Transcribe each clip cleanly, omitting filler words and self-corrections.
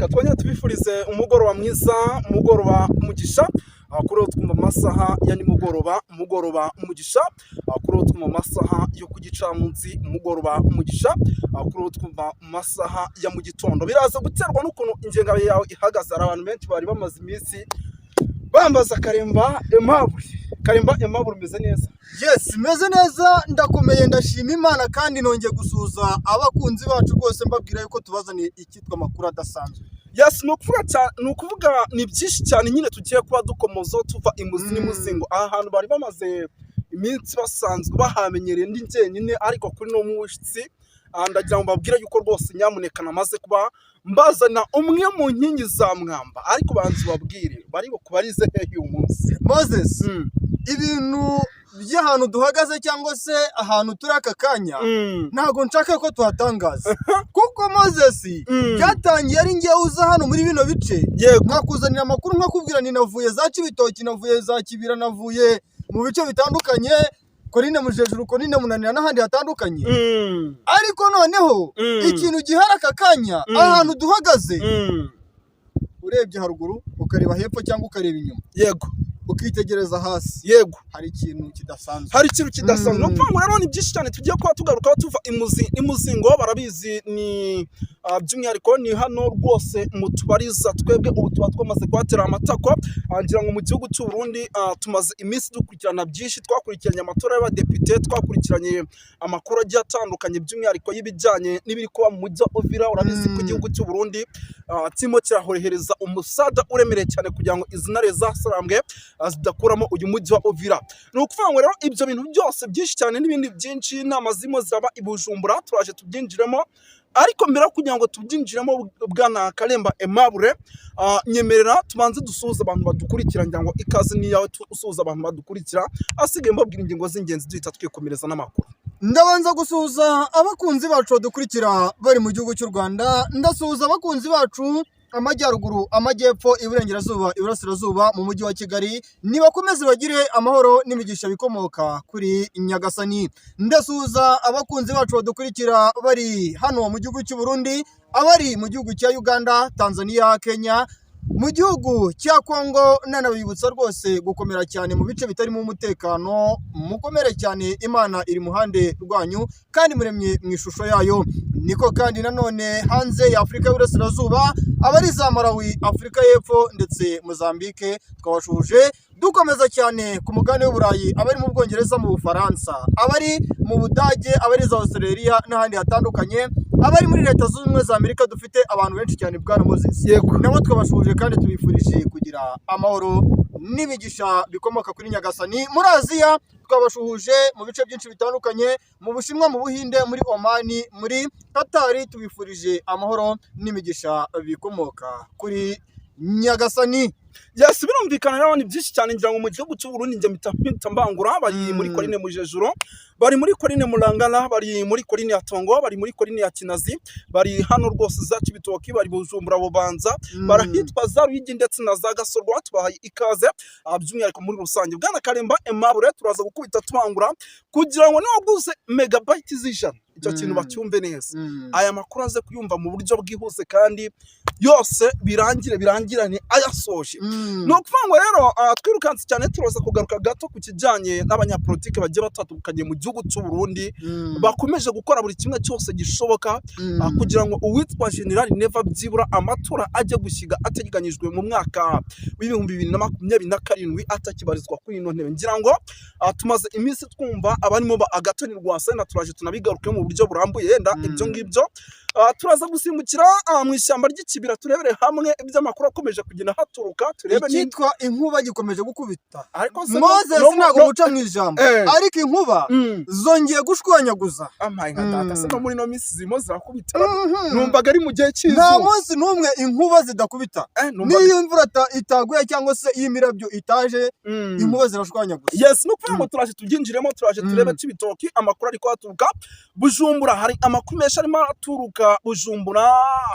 Reka twongere tubifurize umugoroba mwiza, umugoroba umugisha. Kuri twumva amasaha ya nimugoroba, umugoroba umugisha. Kuri twumva amasaha yo ku gicamunsi, umugoroba umugisha. Kuri twumva mu masaha ya mu gitondo, biraza guterwa n'ukuntu ingengabihe yawe ihagaze. Hari abantu benshi bari bamaze iminsi bambaza Karemba Aimable. Karemba Aimable, umeze neza? Yes, meze neza, ndakomeye, ndashima Imana, kandi nongeye gusuhuza abakunzi bacu rwose, mbabwira yuko tubazaniye icyitwa amakuru adasanzwe. Yes, ni ukuvuga cyane, ni ukuvuga ni byinshi cyane nyine tugiye kuba dukomozaho tuva imuzi n'imuzingo. Aha hantu bari bamaze iminsi basanzwe bahamenyereye ndi njyenyine, ariko kuri no munsi ndagira ngo mbabwire yuko rwose nyamuneka namaze kuba mbazana umwe mu nkingi za mwamba. Ariko banza ubabwire bari bukubarize hehe uyu munsi? Moses, ibintu by'ahantu duhagaze cyangwa se ahantu turi aka kanya, ntabwo nshaka ko tuhatangaza, kuko Moses, byatangiye ari ngewe uza hano muri bino bice, nkakuzanira amakuru, nkakubwira ni navuye za Cibitoki, navuye za Kibira, navuye mu bice bitandukanye, Korine Mujejuru, Korine Munanira n'ahandi hatandukanye. Ariko noneho ikintu gihari aka kanya, ahantu duhagaze, urebye haruguru, ukareba hepfo cyangwa ukareba inyuma, ukitegereza hasi, hari ikintu kidasanzwe. Hari ikintu kidasanzwe. Ni ukuvuga ngo rero ni byinshi cyane tugiye kuba tugarukaho tuva imuzi imuzingo. Barabizi, ni by'umwihariko ni hano rwose mutubariza. Twebwe ubu tuba twamaze kuhatera amatako. Ngira ngo mu gihugu cy'u Burundi tumaze iminsi dukurikirana byinshi. Twakurikiranye amatora y'abadepite, twakurikiranye amakuru agiye atandukanye, by'umwihariko y'ibijyanye n'ibiri kuba mu mujyi wa Uvira. Urabizi ko igihugu cy'u Burundi kirimo kirahohereza umusada uremereye cyane kugira ngo izi ntare zasarambwe zidakuramo uyu mujyi wa Uvira. Ni ukuvuga ngo rero ibyo bintu byose byinshi cyane n'ibindi byinshi, inama zirimo ziraba i Bujumbura, turaje tubyinjiremo. Ariko mbere yo kugira ngo tubyinjiremo, bwana Karemba Aimable, nyemerera tubanze dusuhuze abantu badukurikira. Ngira ngo ikaze ni iyawe, usuhuza abantu badukurikira, asigaye mbabwira ingingo z'ingenzi, duhita twikomereza n'amakuru. Ndabanza gusuhuza abakunzi bacu badukurikira bari mu gihugu cy'u Rwanda. Ndasuhuza abakunzi bacu amajyaruguru, amajyepfo, iburengerazuba, iburasirazuba, mu mujyi wa Kigali. Nibakomeze bagire amahoro n'imigisha bikomoka kuri Nyagasani. Ndasuhuza abakunzi bacu badukurikira bari hano mu gihugu cy'u Burundi, abari mu gihugu cya Uganda, Tanzania, Kenya, mu gihugu cya Kongo. Nanabibutsa rwose gukomera cyane mu bice bitarimo umutekano. Mukomere cyane, Imana iri muhande rwanyu kandi muremye mu ishusho yayo. Niko kandi nanone hanze ya Afurika y'Uburasirazuba, abari za Malawi, Afurika y'Epfo ndetse Mozambique, twabashuhuje. Dukomeza cyane ku mugabane w'Uburayi, abari mu Bwongereza, mu Bufaransa, abari mu Budage, abari za Australia n'ahandi hatandukanye, abari muri Leta Zunze Ubumwe za Amerika. Dufite abantu benshi cyane, bwana Moses. Nabo twabashuhuje kandi tubifurije kugira amahoro n'imigisha bikomoka kuri Nyagasani. Muri Aziya twabashuhuje mu bice byinshi bitandukanye, mu Bushinwa, mu Buhinde, muri Omani, muri Katari, tubifurije amahoro n'imigisha bikomoka kuri Nyagasani. Yes, birumvikana rero ni byinshi cyane. Ngira ngo mu gihugu cy'u Burundi njye mpita mbangura bari muri Korine Mujejuro, bari muri Korine Murangana, bari muri Korine ya Tongo, bari muri Korine ya Kinazi, bari hano rwose za Cibitoki, bari Bujumbura, Bubanza, barahitwa za Ruyigi ndetse na za Gasorwa. Tubahaye ikaze by'umwihariko muri rusange. Bwana Karemba Aimable, turaza gukubita tubangura kugira ngo niwaguze megabyte z'ijana, icyo kintu bacyumve neza, aya makuru aze kuyumva mu buryo bwihuse kandi yose birangire birangirane ayasoje. Ni ukuvuga ngo rero twirukanse cyane, turaza kugaruka gato ku kijyanye n'abanyapolitike bagiye batandukanye mu gihugu cy'u Burundi bakomeje gukora buri kimwe cyose gishoboka kugira ngo uwitwa General Neva byibura amatora ajye gushyiga ateganyijwe mu mwaka wa 2027 atakibarizwa kuri ino ntebe. Ngira ngo tumaze iminsi twumva abarimo ba Agathon Rwasa, na turaje tunabigaruke mu buryo burambuye yenda. Ibyo ngibyo, turaza gusimbukira mu ishyamba ry'ikibira, turebere hamwe iby'amakuru akomeje kugenda haturuka, turebe ni Icyitwa inkuba gikomeje gukubita. Ariko se Moses, ntabwo muca mu ijambo, ariko inkuba zongeye gushwanyaguza. Amaye nka data se, no muri ino minsi zirimo zirakubita? Numvaga ari mu gihe Nta cy'izuba. munsi n'umwe inkuba zidakubita. Numvaga N'iyo imvura itaguye cyangwa se iyo imirabyo itaje, inkuba zirashwanyaguza. Yes, ni ukuvuga ngo turaje tubyinjiremo, turaje turebe Cibitoki, amakuru ari kuhaturuka. Bujumbura, hari amakuru menshi arimo araturuka Bujumbura,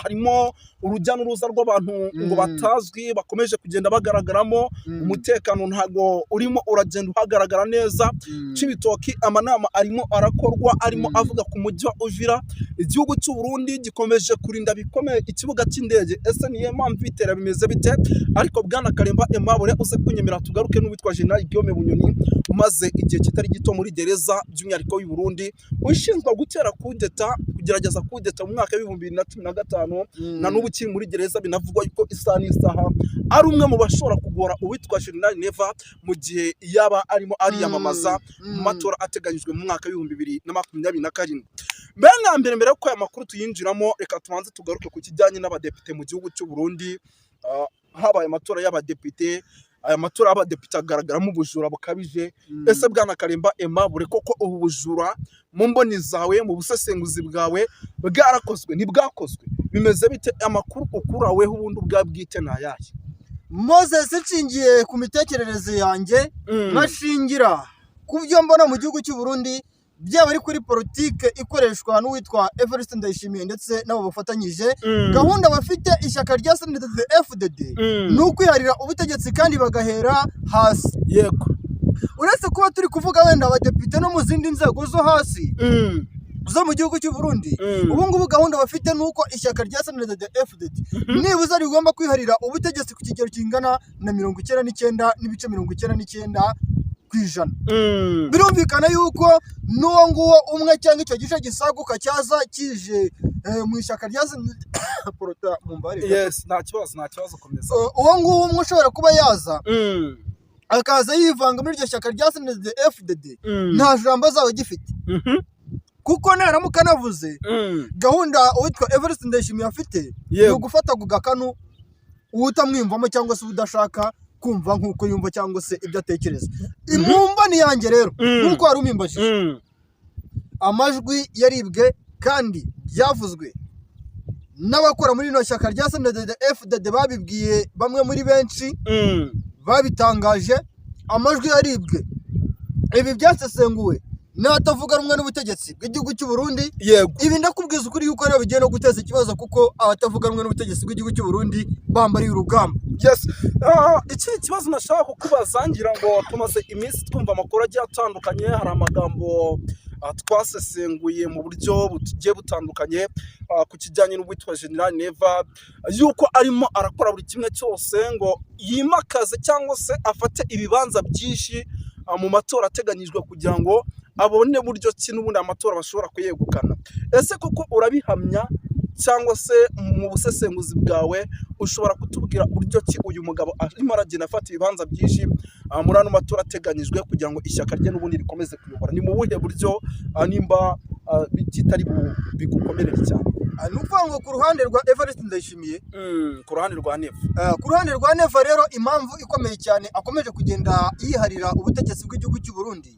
harimo Urujya n'uruza rw'abantu ngo batazwi bakomeje kugenda bagaragaramo. Umutekano ntago urimo uragenda uhagaragara neza. Cibitoki amanama arimo arakorwa, arimo avuga ku mujyi wa Uvira. Igihugu cy'u Burundi gikomeje kurinda bikomeye ikibuga cy'indege. Ese niyo mpamvu bitera bimeze bite? Ariko bwana Karemba Aimable, uze kunyemera tugaruke n'uwitwa General Guillaume Bunyoni, umaze igihe kitari gito muri gereza, by'umwihariko y'u Burundi, ushinjwa gutera kudeta, kugerageza kudeta mu mwaka wa 2015, na n'ubu ukiri muri gereza. Binavugwa yuko isaha n'isaha ari umwe mu bashobora kugora uwitwa General Neva mu gihe yaba arimo ariyamamaza mu matora ateganyijwe mu mwaka wa 2027. Mbere na mbere, mbere yuko aya makuru tuyinjiramo, reka tubanze tugaruke ku kijyanye n'abadepite mu gihugu cy'u Burundi. Habaye amatora y'abadepite. Aya matora y'abadepite agaragaramo ubujura bukabije. Ese bwana Karemba Aimable, koko ubu bujura mu mboni zawe, mu busesenguzi bwawe, bwarakozwe, ntibwakozwe, bimeze bite? Amakuru ukuraweho ubundi ubwa bwite ni ayahe? Moses, nshingiye ku mitekerereze yanjye, nkashingira ku byo mbona mu gihugu cy'u Burundi, byaba ari kuri politike ikoreshwa n'uwitwa Evariste Ndayishimiye ndetse n'abo bafatanyije, gahunda bafite ishyaka rya CNDD FDD ni ukwiharira ubutegetsi kandi bagahera hasi. Uretse kuba turi kuvuga wenda abadepite no mu zindi nzego zo hasi zo mu gihugu cy'u Burundi, ubu ngubu gahunda bafite ni uko ishyaka rya CNDD FDD nibuza rigomba kwiharira ubutegetsi ku kigero kingana na 99.99%. Birumvikana yuko n'uwo nguwo umwe cyangwa icyo gice gisaguka cyaza kije mu ishyaka rya porota mu mbare. Yes, nta kibazo, nta kibazo, komeza. Uwo nguwo umwe ushobora kuba yaza akaza yivanga muri iryo shyaka rya CNDD FDD, nta jambo azaba agifite, kuko naramuka anavuze, gahunda uwitwa Evariste Ndayishimiye afite ni ugufata ku gakanu utamwiyumvamo cyangwa se udashaka kumva nk'uko yumva cyangwa se ibyo atekereza. Mu mboni yanjye rero, nk'uko wari umimbajije, amajwi yaribwe kandi byavuzwe n'abakora muri rino shyaka rya CNDD FDD, babibwiye bamwe muri benshi babitangaje. Amajwi yaribwe, ibi byasesenguwe n'abatavuga rumwe n'ubutegetsi bw'igihugu cy'u Burundi. Ibi ndakubwiza ukuri yuko rero bigiye no guteza ikibazo, kuko abatavuga rumwe n'ubutegetsi bw'igihugu cy'u Burundi bambariye urugamba. Yes. Ikindi kibazo nashaka kukubaza, ngira ngo tumaze iminsi twumva amakuru agiye atandukanye, hari amagambo twasesenguye mu buryo bugiye butandukanye ku kijyanye n'uwitwa General Neva, yuko arimo arakora buri kimwe cyose ngo yimakaze cyangwa se afate ibibanza byinshi mu matora ateganyijwe, kugira ngo abone buryo ki n'ubundi amatora bashobora kuyegukana. Ese koko urabihamya, cyangwa se mu busesenguzi bwawe ushobora kutubwira uburyo ki uyu mugabo arimo aragenda afata ibibanza byinshi muri ano matora ateganyijwe, kugira ngo ishyaka rye n'ubundi rikomeze kuyobora? Ni mu buhe buryo, nimba kitari bigukomerere cyane? Ni ukuvuga ngo ku ruhande rwa Evariste Ndayishimiye, Ku ruhande rwa Neva. Ku ruhande rwa Neva rero, impamvu ikomeye cyane akomeje kugenda yiharira ubutegetsi bw'igihugu cy'u Burundi,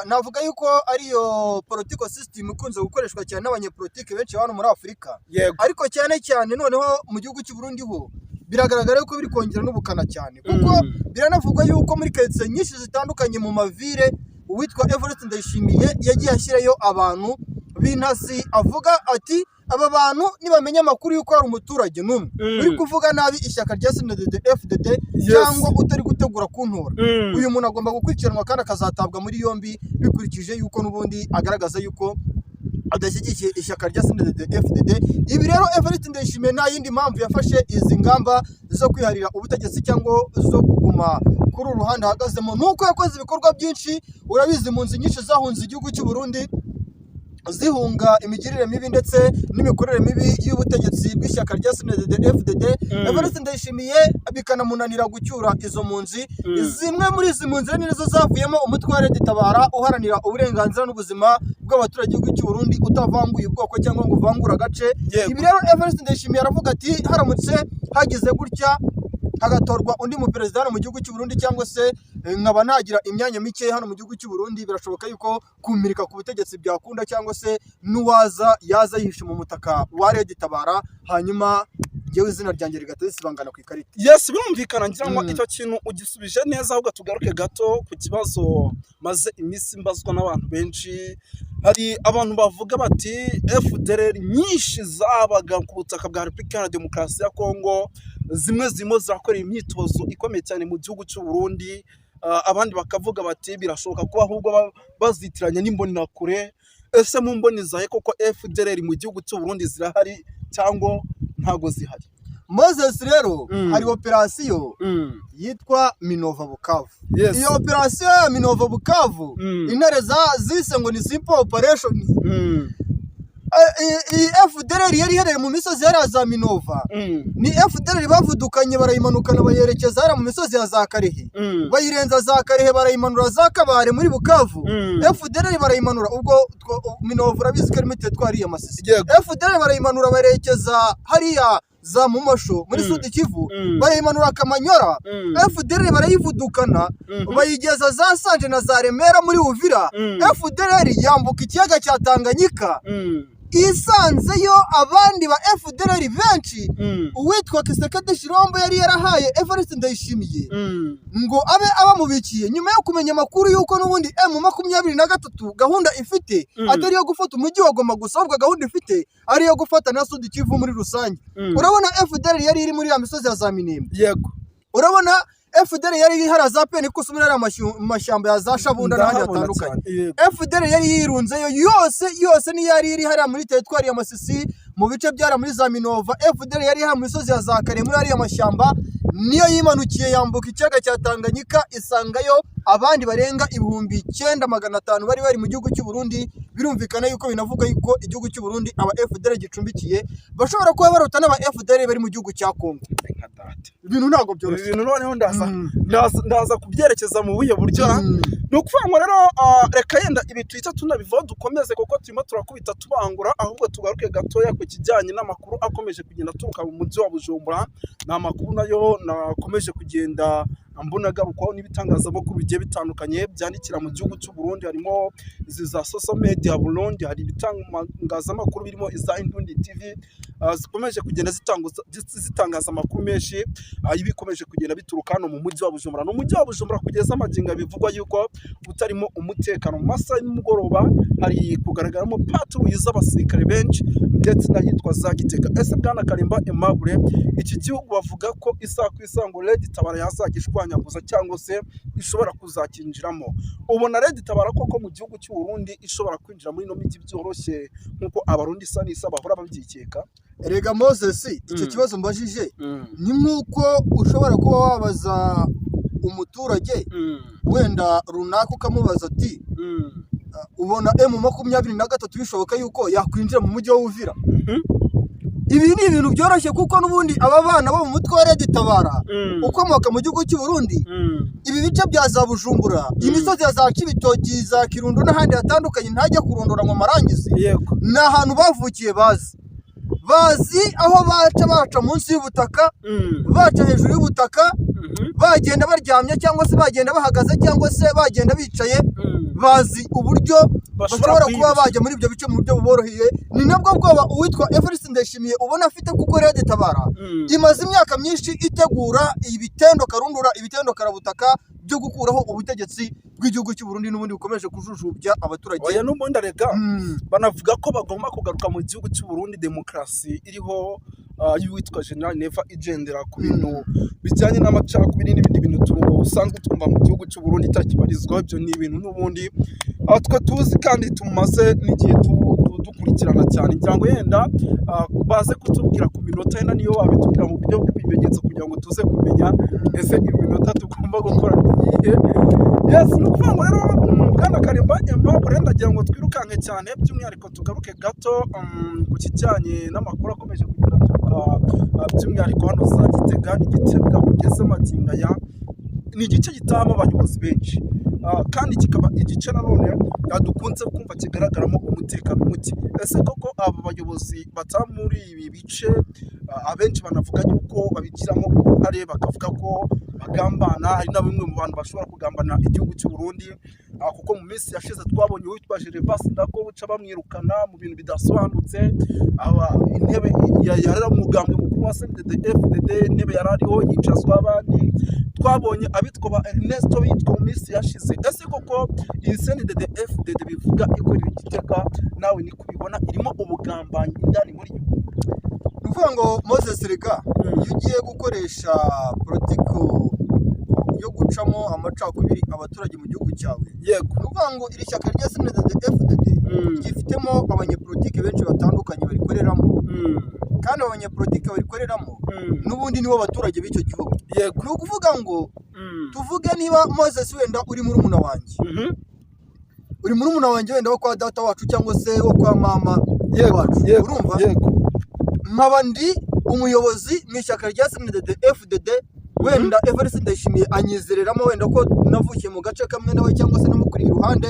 navuga yuko ariyo political system ikunze gukoreshwa cyane n'abanyepolitike benshi hano muri Afurika, ariko cyane cyane noneho mu gihugu cy'u Burundi ho biragaragara yuko biri kongera n'ubukana cyane, kuko biranavugwa yuko muri karitsiye nyinshi zitandukanye mu mavire, uwitwa Evariste Ndayishimiye yagiye ashyirayo abantu b'intasi, avuga ati: "Aba bantu nibamenya amakuru y'uko hari umuturage n'umwe uri kuvuga nabi ishyaka rya CNDD FDD cyangwa utari gutegura kuntora, uyu muntu agomba gukurikiranwa kandi akazatabwa muri yombi, bikurikije yuko n'ubundi agaragaza yuko adashyigikiye ishyaka rya CNDD FDD." Ibi rero Evariste Ndayishimiye nta yindi mpamvu yafashe izi ngamba zo kwiharira ubutegetsi cyangwa zo kuguma kuri uru ruhande ahagazemo, ni uko yakoze ibikorwa byinshi. Urabizi, impunzi nyinshi zahunze igihugu cy'u Burundi zihunga imigirire mibi ndetse n'imikorere mibi y'ubutegetsi bw'ishyaka rya CNDD FDD. Evariste Ndayishimiye bikanamunanira gucyura izo mpunzi. Zimwe muri izi mpunzi rero nizo zavuyemo umutwe wa Red Tabara uharanira uburenganzira n'ubuzima bw'abaturage b'igihugu cy'u Burundi, utavanguye ubwoko cyangwa ngo uvangure agace. Ibi rero Evariste Ndayishimiye aravuga ati: "Haramutse hagize gutya hagatorwa undi muperezida hano mu gihugu cy'u Burundi, cyangwa se nkaba nagira imyanya mike hano mu gihugu cy'u Burundi, birashoboka yuko kumirika ku butegetsi byakunda, cyangwa se n'uwaza yaza yihishe mu mutaka wa Red Tabara, hanyuma njyewe izina ryanjye rigahita risibangana ku ikarita." Yes, birumvikana. Ngira ngo icyo kintu ugisubije neza. Ahubwo tugaruke gato ku kibazo maze iminsi mbazwa n'abantu benshi. Hari abantu bavuga bati FDLR nyinshi zabaga ku butaka bwa Repubulika Iharanira Demokarasi ya Kongo, zimwe zirimo zirakorera imyitozo ikomeye cyane mu gihugu cy'u Burundi. Abandi bakavuga bati birashoboka ko ahubwo bazitiranya n'imbonerakure. Ese mu mboni zawe koko FDLR mu gihugu cy'u Burundi zirahari cyangwa ntago zihari? Moses, rero hari operasiyo yitwa Minova Bukavu. Iyo operasiyo ya Minova Bukavu, intare zise ngo ni simple operation. Iyi FDLR yari iherereye mu misozi hariya za Minova, ni FDLR bavudukanye, barayimanukana, bayerekeza hariya mu misozi ya za Karehe, bayirenza za Karehe, barayimanura za Kabare muri Bukavu. FDLR barayimanura ubwo Minova urabizi ko ari muri teritwari ya Masisi. FDLR barayimanura, bayerekeza hariya za Mumasho muri Sud Kivu, barayimanura Kamanyora. FDLR barayivudukana, bayigeza za Sanje na za Remera muri Uvira. FDLR yambuka ikiyaga cya Tanganyika, isanzeyo abandi ba FDLR benshi. Uwitwa Tshisekedi Tshilombo yari yarahaye Evariste Ndayishimiye ngo abe abamubikiye, nyuma yo kumenya amakuru y'uko n'ubundi M23 gahunda ifite atari iyo gufata umujyi wa Goma gusa, ahubwo gahunda ifite ari iyo gufata na Sud Kivu muri rusange. Urabona FDLR yari iri muri ya misozi ya za Minembwe. Urabona FDLR yari iri hariya za Peni Kusu, muri ariya mashyamba ya za Shabunda n'ahandi Ndahabona hatandukanye. cyane. Yego. FDLR yari yirunzeyo yose yose, niyo yari iri hariya muri teritwari ya Masisi, mu bice byara muri za Minova. FDLR yari hariya mu misozi ya za Kare muri ariya mashyamba, niyo yimanukiye yambuka ikiyaga cya Tanganyika, isangayo abandi barenga 9500 bari bari mu gihugu cy'u Burundi. Birumvikana yuko binavuga yuko igihugu cy'u Burundi aba FDLR gicumbikiye bashobora kuba baruta n'aba FDLR bari mu gihugu cya Kongo. Nka data. Ibintu ntabwo Ibi byoroshye. bintu noneho ndaza kubyerekeza mu buhe buryo ra? Ni ukuvuga ngo rero reka yenda ibi tuhita tunabivaho dukomeze, kuko turimo turakubita tubangura, ahubwo tugaruke gatoya ku kijyanye n'amakuru akomeje kugenda aturuka mu mujyi wa Bujumbura. Ni amakuru nayo nakomeje kugenda mbona agarukwaho n'ibitangazamakuru bigiye bitandukanye byandikira mu gihugu cy'u Burundi, harimo izi za social media Burundi, hari ibitangazamakuru birimo iza Indundi TV, zikomeje kugenda zitangaza amakuru menshi y'ibikomeje kugenda bituruka hano mu mujyi wa Bujumbura. Ni umujyi wa Bujumbura kugeza amagingo bivugwa yuko utarimo umutekano. Mu masaha y'umugoroba hari kugaragaramo patrouille z'abasirikare benshi ndetse n'ahitwa za Gitega. Ese bwana Karimba Aimable, iki gihugu bavuga ko isaha ku isaha ngo Red Tabara yazajya ishwanyaguza cyangwa se ishobora kuzakinjiramo, ubona Red Tabara koko mu gihugu cy'u Burundi ishobora kwinjira muri ino mijyi byoroshye nk'uko Abarundi isa n'isa bahora babyikeka? Erega Moses, icyo kibazo mbajije ni nk'uko ushobora kuba wabaza umuturage wenda runaka, ukamubaza ati ubona M23 bishoboka yuko yakwinjira mu mujyi wa Uvira? Ibi ni ibintu byoroshye, kuko n'ubundi aba bana bo mu mutwe wa Red Tabara ukomoka mu gihugu cy'u Burundi, ibi bice bya za Bujumbura, imisozi ya za Cibitoki, za Kirundo n'ahandi hatandukanye ntajya kurondora ngo amarangize, ni ahantu bavukiye, bazi aho baca, baca munsi y'ubutaka, baca hejuru y'ubutaka, bagenda baryamye cyangwa se bagenda bahagaze cyangwa se bagenda bicaye. Bazi uburyo bashobora kuba bajya muri ibyo bice mu buryo buboroheye. Ni nabwo bwoba uwitwa Evariste Ndayishimiye ubona afite, kuko Red Tabara imaze imyaka myinshi itegura ibitendo karundura, ibitendo karabutaka byo gukuraho ubutegetsi bw'igihugu cy'u Burundi n'ubundi bukomeje kujujubya abaturage. Oya, n'ubundi arega banavuga ko bagomba kugaruka mu gihugu cy'u Burundi demokarasi iriho, y'uwitwa General Neva, igendera ku bintu bijyanye n'amacakubiri n'ibindi bintu dusanzwe twumva mu gihugu cy'u Burundi itakibarizwaho. Ibyo ni ibintu n'ubundi twe tuzi kandi tumaze n'igihe dukurikirana cyane. Ngira ngo yenda baze kutubwira ku minota, yenda niyo babitubwira mu buryo bw'ibimenyetso kugira ngo tuze kumenya ese iminota tugomba gukora ni iyihe. Yes, ni ukuvuga ngo rero bwana Karimba Aimable, ndagira ngo twirukanke cyane, by'umwihariko tugaruke gato ku kijyanye n'amakuru akomeje kugenda aturuka by'umwihariko hano za Gitega. Ni Gitega kugeza magingo aya ni igice gitahamo abayobozi benshi, kandi kikaba igice nanone dukunze kumva kigaragaramo umutekano muke. Ese koko aba bayobozi bataha muri ibi bice, abenshi banavuga yuko babigiramo uruhare, bakavuga ko bagambana, hari na bamwe mu bantu bashobora kugambana igihugu cy'u Burundi, kuko mu minsi yashize twabonye uwitwa Gervas Ndakobuca bamwirukana mu bintu bidasobanutse, aba intebe yari umugambwe mukuru. mukuru wa CNDD FDD, intebe yari ariho yicazwa abandi. Twabonye abitwa ba Ernesto bitwa mu minsi yashize. Ese koko iyi CNDD FDD bivuga ikorera i Gitega, nawe ni kubibona, irimo ubugambanyi indani muri yo? Ni ukuvuga ngo, Moses, rega iyo ugiye gukoresha politiko yo gucamo amacakubiri abaturage mu gihugu cyawe, ni ukuvuga ngo iri shyaka rya CNDD FDD ryifitemo abanyepolitike benshi batandukanye barikoreramo, kandi abo banyepolitike barikoreramo n'ubundi nibo baturage b'icyo gihugu. Ni ukuvuga ngo tuvuge niba Moses wenda uri murumuna wanjye, uri murumuna wanjye wenda wo kwa data wacu cyangwa se wo kwa mama wacu, urumva, nkaba ndi umuyobozi mu ishyaka rya CNDD FDD, wenda Evariste Ndayishimiye anyizereramo wenda ko navukiye mu gace kamwe nawe cyangwa se namukuriye iruhande.